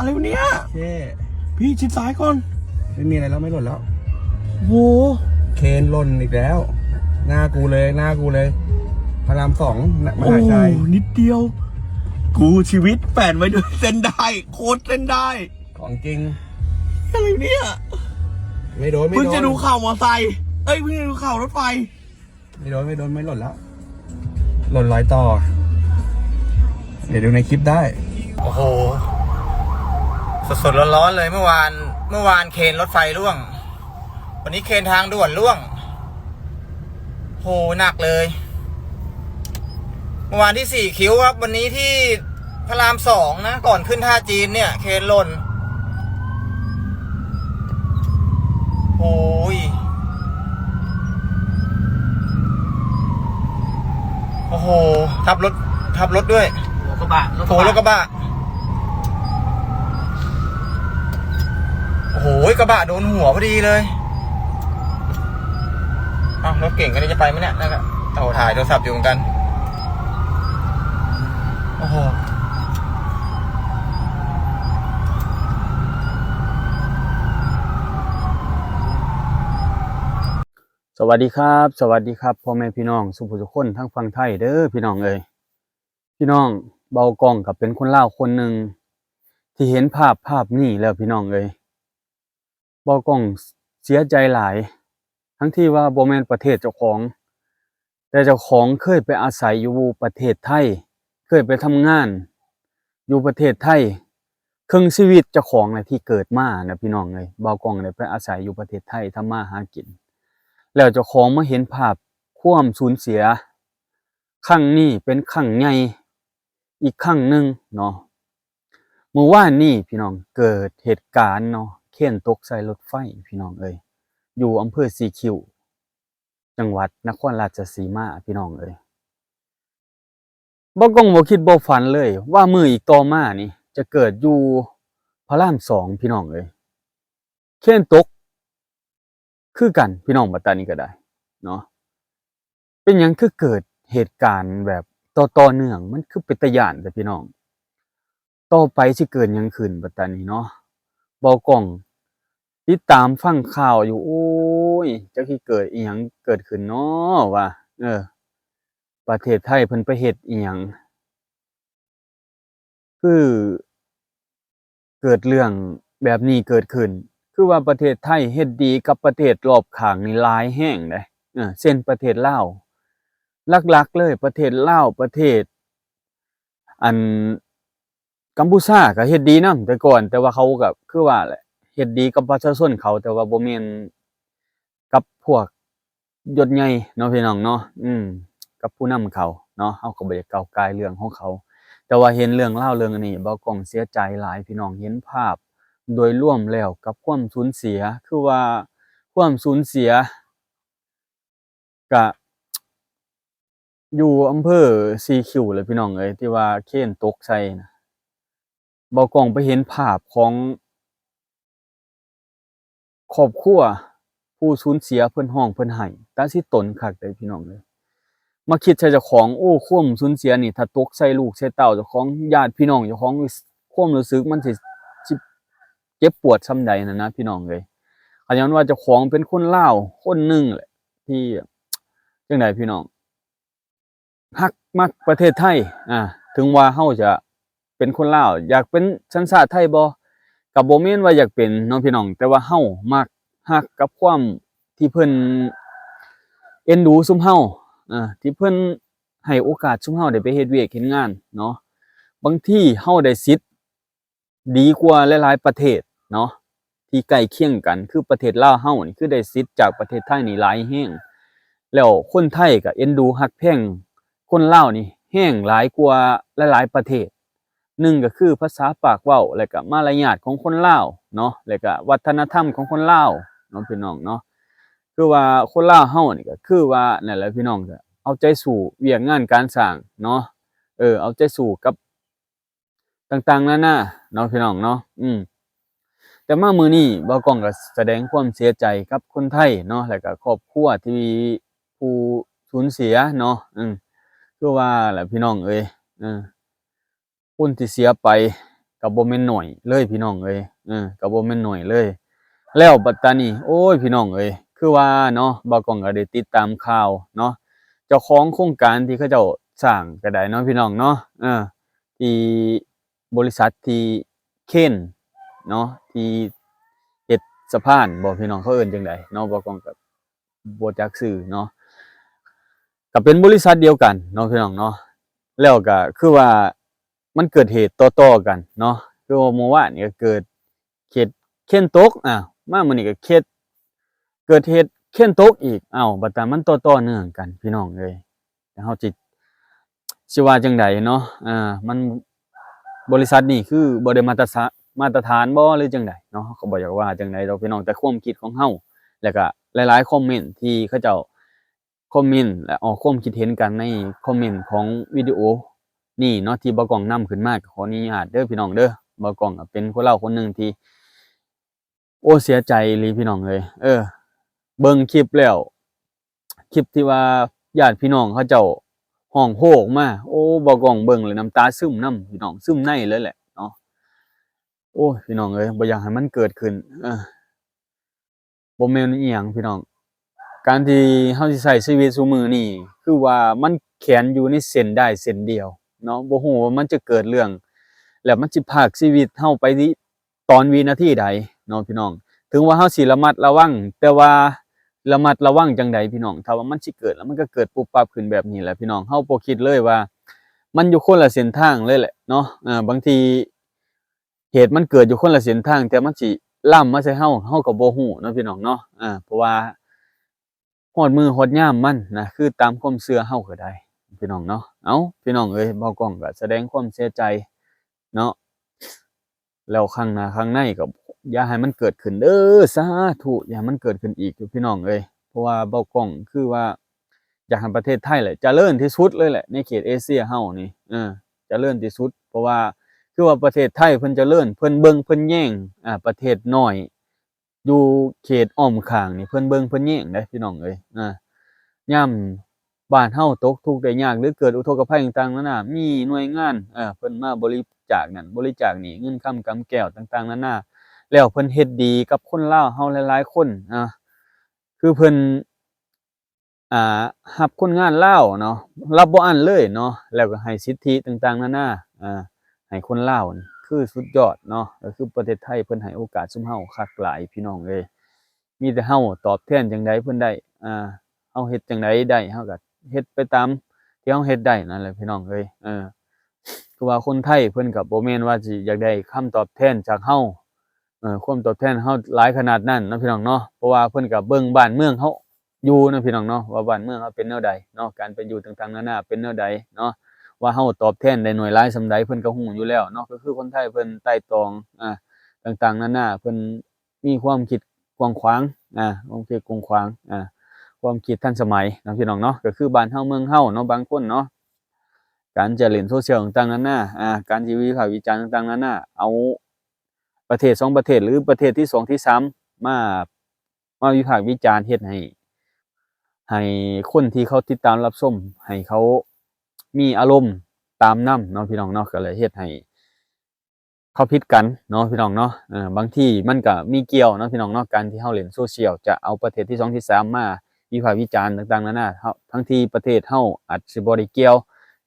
อะไรวะเนี่ย เท่ พี่ชิดซ้ายก่อน ไม่มีอะไรแล้ว ไม่หล่นแล้ว โห เครนหล่นอีกแล้ว หน้ากูเลย หน้ากูเลย พระรามสอง มหาชัย โอ้โห นิดเดียว กูชีวิตแฝนไว้ด้วยเส้นด้าย โคตรเส้นด้าย ของจริง อะไรเนี่ย ไม่โดน ไม่โดน เพิ่งจะดูข่าวมอไซค์ เอ้ย เพิ่งจะดูข่าวรถไฟ ไม่โดน ไม่โดน ไม่หล่นแล้ว หล่นรอยต่อ เดี๋ยวดูในคลิปได้ โอ้โห สดๆ ร้อนๆ เลย เมื่อวาน เมื่อวานเครนรถไฟร่วง วันนี้เครนทางด่วนร่วง โห หนักเลย เมื่อวานที่สี่คิ้วครับ วันนี้ที่พระรามสองนะ ก่อนขึ้นท่าจีนเนี่ย เครนหล่น โอ้ย โอ้โห ทับรถ ทับรถด้วย หัวกระบะ รถกระบะ โอ้โห รถกระบะ โอ้โห กระบะโดนหัวพอดีเลย อ้าว รถเก๋งคันนี้จะไปไหมเนี่ย นั่นแหละ โอ้โห ถ่ายโทรศัพท์อยู่เหมือนกัน โอ้โห สวัสดีครับ สวัสดีครับ พ่อแม่พี่น้องสุผู้สุคนทางฝั่งไทยเด้อพี่น้องเอ้ย พี่น้อง เบากล้องก็เป็นคนลาวคนหนึ่งที่เห็นภาพภาพนี้แล้วพี่น้องเอ้ย เบากล้องเสียใจหลาย ทั้งที่ว่าบ่แม่นประเทศเจ้าของ แต่เจ้าของเคยไปอาศัยอยู่ประเทศไทย เคยไปทำงานอยู่ประเทศไทย ครึ่งชีวิตเจ้าของน่ะที่เกิดมานะพี่น้องเอ้ย เบากล้องได้ไปอาศัยอยู่ประเทศไทย ทำมาหากิน แล้วเจ้าของมาเห็นภาพความสูญเสีย ครั้งนี้เป็นครั้งใหญ่อีกครั้งหนึ่งเนาะ มื้อวานนี้พี่น้อง เกิดเหตุการณ์เนาะ เครนตกใส่รถไฟพี่น้องเอ้ย อยู่อำเภอสี่คิ้ว จังหวัดนครราชสีมาพี่น้องเอ้ย เบากล้องบ่คิดบ่ฝันเลยว่ามื้ออีกต่อมานี่จะเกิดอยู่พระรามสองพี่น้องเอ้ย เครนตกคือกันพี่น้อง บัดตานี้ก็ได้เนาะ เป็นหยังคือเกิดเหตุการณ์แบบต่อๆ เนื่อง มันคือเป็นตาย้านแท้พี่น้อง ต่อไปสิเกิดหยังขึ้นบัดตานี้เนาะ เบากล้องติดตามฟังข่าวอยู่ โอ้ย จักสิเกิดอีหยังเกิดขึ้นน้อวะ เออ ประเทศไทยเพิ่นไปเฮ็ดอีหยัง คือเกิดเรื่องแบบนี้เกิดขึ้น คือว่าประเทศไทยเฮ็ดดีกับประเทศรอบข้างนี่หลายแฮงเด้ เออ เช่นประเทศลาว หลักๆ เลยประเทศลาว ประเทศ อัน กัมพูชาก็เฮ็ดดีนำแต่ก่อน แต่ว่าเขาก็คือว่าแหละ เฮ็ดดีกับประชาชนเขา แต่ว่าบ่แม่นกับพวกยศใหญ่เนาะพี่น้องเนาะ อืม กับผู้นำเขาเนาะ เฮาก็บ่อยากก้าวก่ายเรื่องของเขา แต่ว่าเห็นเรื่องราวเรื่องอันนี้ เบากล้องเสียใจหลายพี่น้อง เห็นภาพโดยรวมแล้วกับความสูญเสีย คือว่าความสูญเสีย กะอยู่อำเภอสี่คิ้วแหละพี่น้องเอ้ย ที่ว่าเครนตกใส่นะ เบากล้องไปเห็นภาพของครอบครัวผู้สูญเสีย เพิ่นร้องเพิ่นไห้ตาสิตนคักเด้พี่น้องเอ้ย มาคิดใส่เจ้าของ โอ้ ความสูญเสียนี่ ถ้าตกใส่ลูกใส่เต้าเจ้าของ ญาติพี่น้องเจ้าของ ความรู้สึกมันสิ สิเจ็บปวดส่ำใดนั่นนะพี่น้องเอ้ย คันย้อนว่าเจ้าของเป็นคนลาวคนหนึ่งแหละ ที่ จั่งใดพี่น้อง ฮักมักประเทศไทย อ่า ถึงว่าเฮาจะเป็นคนลาว อยากเป็นสัญชาติไทยบ่ ก็บ่แม่นว่าอยากเป็นเนาะพี่น้อง แต่ว่าเฮามักฮักกับความที่เพิ่นเอ็นดูซุมเฮา อ่า ที่เพิ่นให้โอกาสซุมเฮาได้ไปเฮ็ดเวียกเฮ็ดงานเนาะ บางทีเฮาได้สิทธิ์ ดีกว่าหลายๆ ประเทศเนาะ ที่ใกล้เคียงกัน คือประเทศลาวเฮานี่ คือได้สิทธิ์จากประเทศไทยนี่หลายแฮง แล้วคนไทยก็เอ็นดูฮักแพงคนลาวนี่แฮงหลายกว่าหลายๆ ประเทศ หนึ่งก็คือภาษาปากเว้า และก็มารยาทของคนลาวเนาะ และก็วัฒนธรรมของคนลาวเนาะพี่น้องเนาะ คือว่าคนลาวเฮานี่ก็คือว่านั่นแหละพี่น้อง ก็เอาใจสู้เวียกงานการสร้างเนาะ เออ เอาใจสู้กับ ต่างๆ นานาเนาะพี่น้องเนาะ อืม แต่มามื้อนี้บ่าวก้องก็แสดงความเสียใจกับคนไทยเนาะ แล้วก็ครอบครัวที่ผู้สูญเสียเนาะ อืม คือว่าแหละพี่น้องเอ้ย เออ คนที่เสียไป ກໍບໍ່ແມ່ນໜ້ອຍເລີຍພີ່ນ້ອງເອີຍ ເອີ ກໍບໍ່ແມ່ນໜ້ອຍເລີຍ. ແລ້ວບັດຕານີ້ ໂອ້ຍ ພີ່ນ້ອງເອີຍ ຄືວ່າເນາະ ບ່າວກ້ອງກໍໄດ້ຕິດຕາມຂ່າວເນາະ ເຈົ້າຂອງໂຄງການທີ່ເຂົາເຈົ້າສ້າງກໍໄດ້ເນາະ ພີ່ນ້ອງເນາະ ເອີ ທີ່ບໍລິສັດທີ່ເຄນເນາະ ທີ່ເຮັດສະພານບໍ ພີ່ນ້ອງ ເຂົາເອີ້ນຈັ່ງໃດເນາະ ບ່າວກ້ອງກໍບໍ່ຈັກຊື່ເນາະ ກໍເປັນບໍລິສັດດຽວກັນເນາະ ພີ່ນ້ອງເນາະ. ແລ້ວກໍຄືວ່າ ມັນເກີດເຫດຕໍ່ໆກັນເນາະ ຄືວ່າມື້ວານນີ້ກໍເກີດເຫດເຄນຕົກ ອາ ມາມື້ນີ້ກໍເຫດ ເກີດເຫດເຄນຕົກອີກ ເອົ້າ ບັດນັ້ນມັນຕໍ່ໆເນື່ອງກັນ ພີ່ນ້ອງເອີຍ ແລ້ວເຮົາຊິ ຊິວ່າຈັ່ງໃດເນາະ ອາ ມັນ ບໍລິສັດນີ້ຄືບໍ່ໄດ້ມາດຕະສະ ມາດຕະຖານບໍ ຫຼືຈັ່ງໃດເນາະ ເຮົາກໍບໍ່ຢາກວ່າຈັ່ງໃດດອກ ພີ່ນ້ອງ ແຕ່ຄວາມຄິດຂອງເຮົາ ແລ້ວກໍຫຼາຍໆຄອມເມັນທີ່ເຂົາເຈົ້າ ຄອມເມັນ ແລະ ອອກຄວາມຄິດເຫັນກັນໃນຄອມເມັນຂອງວິດີໂອນີ້ເນາະ ທີ່ບ່າວກ້ອງນຳຂຶ້ນມາ ກໍຂໍອະນຸຍາດເດີພີ່ນ້ອງເດີ. ບ່າວກ້ອງກໍເປັນຄົນລາວຄົນໜຶ່ງທີ່ ໂອ້ ເສຍໃຈອີ່ຫຼີພີ່ນ້ອງເອີຍ ເອີ ເບິ່ງຄລິບແລ້ວ ຄລິບທີ່ວ່າຍາດພີ່ນ້ອງເຂົາເຈົ້າຮ້ອງໂຮອອກມາ ໂອ້ ບ່າວກ້ອງເບິ່ງແລ້ວນ້ຳຕາຊຶມນຳ ພີ່ນ້ອງ ຊຶມໃນເລີຍແຫຼະເນາະ. ໂອ້ຍ ພີ່ນ້ອງເອີຍ ບໍ່ຢາກໃຫ້ມັນເກີດຂຶ້ນ ເອີ ບໍ່ແມ່ນອີ່ຫຍັງພີ່ນ້ອງ ການທີ່ເຮົາຊິໃຊ້ຊີວິດຊຸມື້ນີ້ ຄືວ່າມັນແຂວນຢູ່ໃນເສັ້ນດ້າຍເສັ້ນດຽວເນາະ ບໍ່ຮູ້ວ່າມັນຈະເກີດເລື່ອງ ແລ້ວມັນຊິພາກຊີວິດເຮົາໄປຕອນວິນາທີໃດເນາະ ພີ່ນ້ອງ. ເຖິງວ່າເຮົາຊິລະມັດລະວັງ ແຕ່ວ່າລະມັດລະວັງຈັ່ງໃດ ພີ່ນ້ອງ ຖ້າວ່າມັນຊິເກີດ ແລ້ວມັນກໍເກີດປຸບປັບຂຶ້ນແບບນີ້ແຫຼະ ພີ່ນ້ອງ. ເຮົາບໍ່ຄິດເລີຍວ່າມັນຢູ່ຄົນລະເສັ້ນທາງເລີຍແຫຼະເນາະ ເອີ ບາງທີ ເຫດມັນເກີດຢູ່ຄົນລະເສັ້ນທາງ ແຕ່ມັນຊິລາມມາໃສ່ເຮົາ ເຮົາກໍບໍ່ຮູ້ເນາະ ພີ່ນ້ອງເນາະ ເອີ ເພາະວ່າຮອດມື້ຮອດຍາມມັນນະ ຄືຕາມຄວາມເຊື່ອເຮົາກໍໄດ້ ພີ່ນ້ອງເນາະ. ເອົ້າ ພີ່ນ້ອງເອີຍ ບ່າວກ້ອງກໍສະແດງຄວາມເສຍໃຈເນາະ ແລ້ວຄັ້ງໜ້າຄັ້ງໃນກໍຢ່າໃຫ້ມັນເກີດຂຶ້ນເດີ ສາທຸ ຢ່າໃຫ້ມັນເກີດຂຶ້ນອີກ ພີ່ນ້ອງເອີຍ. ເພາະວ່າບ່າວກ້ອງຄືວ່າ ຢາກໃຫ້ປະເທດໄທແຫຼະຈະເລີນທີ່ສຸດເລີຍແຫຼະ ໃນເຂດເອເຊຍເຮົານີ້ ເອີ ຈະເລີນທີ່ສຸດ ເພາະວ່າຄືວ່າປະເທດໄທເພິ່ນຈະເລີນ ເພິ່ນເບິ່ງເພິ່ນແຍງ ອາ ປະເທດນ້ອຍຢູ່ເຂດອ້ອມຂ້າງນີ້ ເພິ່ນເບິ່ງເພິ່ນແຍງເດ້ ພີ່ນ້ອງເອີຍ. ອາ ຍາມບ້ານເຮົາຕົກທຸກໄດ້ຍາກ ຫຼືເກີດອຸທົກກະໄພຕ່າງໆນານາ ມີໜ່ວຍງານ ເອີ ເພິ່ນມາບໍລິຈາກນັ້ນບໍລິຈາກນີ້ ເງິນຄຳກຳແກ້ວຕ່າງໆນານາ ແລ້ວເພິ່ນເຮັດດີກັບຄົນລາວເຮົາຫຼາຍໆຄົນ ອາ ຄືເພິ່ນ ອ່າ ຮັບຄົນງານລາວເນາະ ຮັບບໍ່ອັ້ນເລີຍເນາະ ແລ້ວກໍໃຫ້ສິດທິຕ່າງໆນານາ ອ່າ ໃຫ້ຄົນລາວນີ້ ຄືສຸດຍອດເນາະ. ກໍຄືປະເທດໄທເພິ່ນໃຫ້ໂອກາດຊຸມເຮົາຄັກຫຼາຍ ພີ່ນ້ອງເອີຍ. ມີແຕ່ເຮົາຕອບແທນຈັ່ງໃດເພິ່ນໄດ້ ອ່າ ເຮົາເຮັດຈັ່ງໃດໄດ້ ເຮົາກໍເຮັດໄປຕາມທີ່ເຮົາເຮັດໄດ້ນັ້ນແຫຼະ ພີ່ນ້ອງເອີຍ. ເອີ ຄືວ່າຄົນໄທເພິ່ນກໍບໍ່ແມ່ນວ່າຊິຢາກໄດ້ຄຳຕອບແທນຈາກເຮົາ ເອີ ຄວາມຕອບແທນເຮົາຫຼາຍຂະໜາດນັ້ນເນາະ ພີ່ນ້ອງເນາະ. ເພາະວ່າເພິ່ນກໍເບິ່ງບ້ານເມືອງເຮົາຢູ່ເນາະ ພີ່ນ້ອງເນາະ ວ່າບ້ານເມືອງເຮົາເປັນແນວໃດເນາະ ການເປັນຢູ່ຕ່າງໆນານາເປັນແນວໃດເນາະ ວ່າເຮົາຕອບແທນໄດ້ໜ້ອຍຫຼາຍສ່ຳໃດ ເພິ່ນກໍຮູ້ຢູ່ແລ້ວເນາະ. ກໍຄືຄົນໄທເພິ່ນໄຕ່ຕອງ ອ່າ ຕ່າງໆນານາ ເພິ່ນມີຄວາມຄິດກວ້າງຂວາງ ອ່າ ຄວາມຄິດກວ້າງຂວາງ ອ່າ ຄວາມຄິດທັນສະໄໝເນາະ ພີ່ນ້ອງເນາະ. ກໍຄືບ້ານເຮົາເມືອງເຮົາເນາະ ບາງຄົນເນາະ ການຈະຫຼິ້ນໂຊຊຽວຕ່າງໆນານາ ອ່າ ການທີ່ວິພາກວິຈານຕ່າງໆນານາ ເອົາປະເທດສອງປະເທດ ຫຼື ປະເທດທີສອງທີສາມມາ ມາວິພາກວິຈານ ເຮັດໃຫ້ ໃຫ້ຄົນທີ່ເຂົາຕິດຕາມຮັບຊົມ ໃຫ້ເຂົາມີອາລົມຕາມນຳເນາະ ພີ່ນ້ອງເນາະ. ກໍເລີຍເຮັດໃຫ້ເຂົາຜິດກັນເນາະ ພີ່ນ້ອງເນາະ. ເອີ ບາງທີມັນກໍມີກ່ຽວເນາະ ພີ່ນ້ອງເນາະ ການທີ່ເຮົາຫຼິ້ນໂຊຊຽວ ຈະເອົາປະເທດທີສອງທີສາມມາວິພາກວິຈານຕ່າງໆນານາ ເຮົາ ທັງທີ່ປະເທດເຮົາອາດຊິບໍ່ໄດ້ກ່ຽວ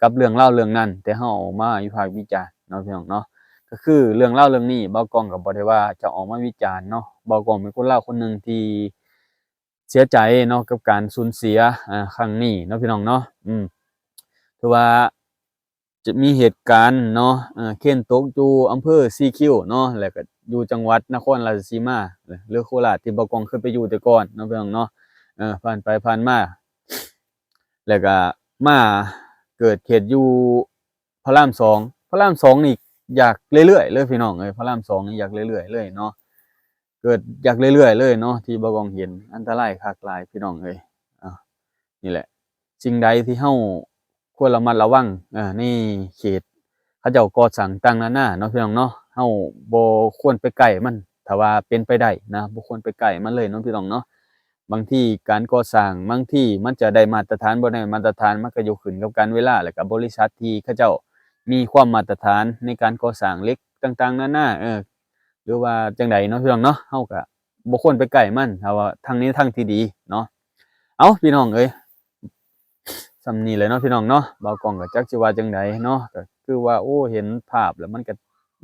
ກັບເລື່ອງລາວເລື່ອງນັ້ນ ແຕ່ເຮົາເອົາມາວິພາກວິຈານເນາະ ພີ່ນ້ອງເນາະ. ກໍຄືເລື່ອງລາວເລື່ອງນີ້ ບ່າວກ້ອງກໍບໍ່ໄດ້ວ່າຈະອອກມາວິຈານເນາະ. ບ່າວກ້ອງເປັນຄົນລາວຄົນໜຶ່ງທີ່ ເສຍໃຈເນາະ ກັບການສູນເສຍ ອ່າ ຄັ້ງນີ້ເນາະ ພີ່ນ້ອງເນາະ. ອືມ ຖືວ່າຈະມີເຫດການເນາະ ເອີ ເຄນຕົກຢູ່ອຳເພີສີຄິ້ວເນາະ ແລ້ວກໍຢູ່ຈັງຫວັດນະຄອນລາຊະສີມາ ຫຼື ໂຄລາດ ທີ່ບ່າວກ້ອງເຄີຍໄປຢູ່ແຕ່ກ່ອນເນາະ ພີ່ນ້ອງເນາະ. ເອີ ຜ່ານໄປຜ່ານມາ ແລ້ວກໍມາເກີດເຫດຢູ່ ພະລາມສອງ ພະລາມສອງນີ້ຢາກເລື້ອຍໆເລີຍ ພີ່ນ້ອງເອີຍ. ພະລາມສອງນີ້ຢາກເລື້ອຍໆເລີຍເນາະ ເກີດຢາກເລື້ອຍໆເລີຍເນາະ ທີ່ບ່າວກ້ອງເຫັນ. ອັນຕະລາຍຄັກຫຼາຍ ພີ່ນ້ອງເອີຍ. ເອົ້າ ນີ້ແຫຼະ ສິ່ງໃດທີ່ເຮົາຄວນລະມັດລະວັງ ເອີ ໃນເຂດເຂົາເຈົ້າກໍ່ສ້າງຕ່າງໆນານາເນາະ ພີ່ນ້ອງເນາະ ເຮົາບໍ່ຄວນໄປໃກ້ມັນ ຖ້າວ່າເປັນໄປໄດ້ນະ ບໍ່ຄວນໄປໃກ້ມັນເລີຍເນາະ ພີ່ນ້ອງເນາະ. ບາງທີການກໍ່ສ້າງ ບາງທີມັນຈະໄດ້ມາດຕະຖານ ບໍ່ໄດ້ມາດຕະຖານ ມັນກໍຢູ່ຂຶ້ນກັບການເວລາ ແລ້ວກໍບໍລິສັດທີ່ເຂົາເຈົ້າມີຄວາມມາດຕະຖານໃນການກໍ່ສ້າງເຫຼັກ ຕ່າງໆນານາ ເອີ ຫຼືວ່າຈັ່ງໃດເນາະ ພີ່ນ້ອງເນາະ ເຮົາກໍບໍ່ຄວນໄປໃກ້ມັນ ຖ້າວ່າທາງນີ້ທາງທີ່ດີເນາະ. ເອົ້າ ພີ່ນ້ອງເອີຍ ສ່ຳນີ້ແຫຼະເນາະ ພີ່ນ້ອງເນາະ ບ່າວກ້ອງກໍຈັກຊິວ່າຈັ່ງໃດເນາະ ກໍຄືວ່າ ໂອ້ ເຫັນພາບແລ້ວມັນກໍ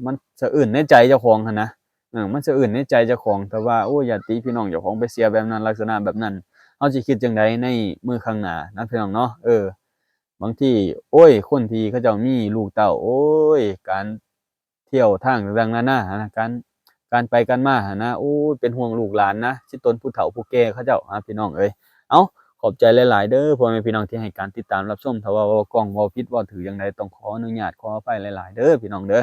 ມັນສະອື້ນໃນໃຈເຈົ້າຂອງຫັ້ນນະ ເອີ ມັນສະອື້ນໃນໃຈເຈົ້າຂອງ ແຕ່ວ່າ ໂອ້ ຍາດຕິພີ່ນ້ອງເຈົ້າຂອງໄປເສຍແບບນັ້ນ ລັກສະນະແບບນັ້ນ ເຮົາຊິຄິດຈັ່ງໃດໃນມື້ຂ້າງໜ້ານະ ພີ່ນ້ອງເນາະ ເອີ ບາງທີ ໂອ້ຍ ຄົນທີ່ເຂົາເຈົ້າມີລູກເຕົ້າ ໂອ້ຍ ການທ່ຽວທາງຕ່າງໆນານາຫັ້ນນະ ການ ການໄປການມາຫັ້ນນະ ໂອ້ຍ ເປັນຫ່ວງລູກຫຼານນະ ຊິຕົນຜູ້ເຖົ້າຜູ້ແກ່ເຂົາເຈົ້າ ອາ ພີ່ນ້ອງເອີຍ. ເອົ້າ ຂອບໃຈຫຼາຍໆເດີ ພໍ່ແມ່ພີ່ນ້ອງທີ່ໃຫ້ການຕິດຕາມຮັບຊົມ ຖ້າວ່າເວົ້າກ້ອງເວົ້າຜິດເວົ້າຖືກຢ່າງໃດ ຕ້ອງຂໍອະນຸຍາດ ຂໍອະໄພຫຼາຍໆເດີ ພີ່ນ້ອງເດີ.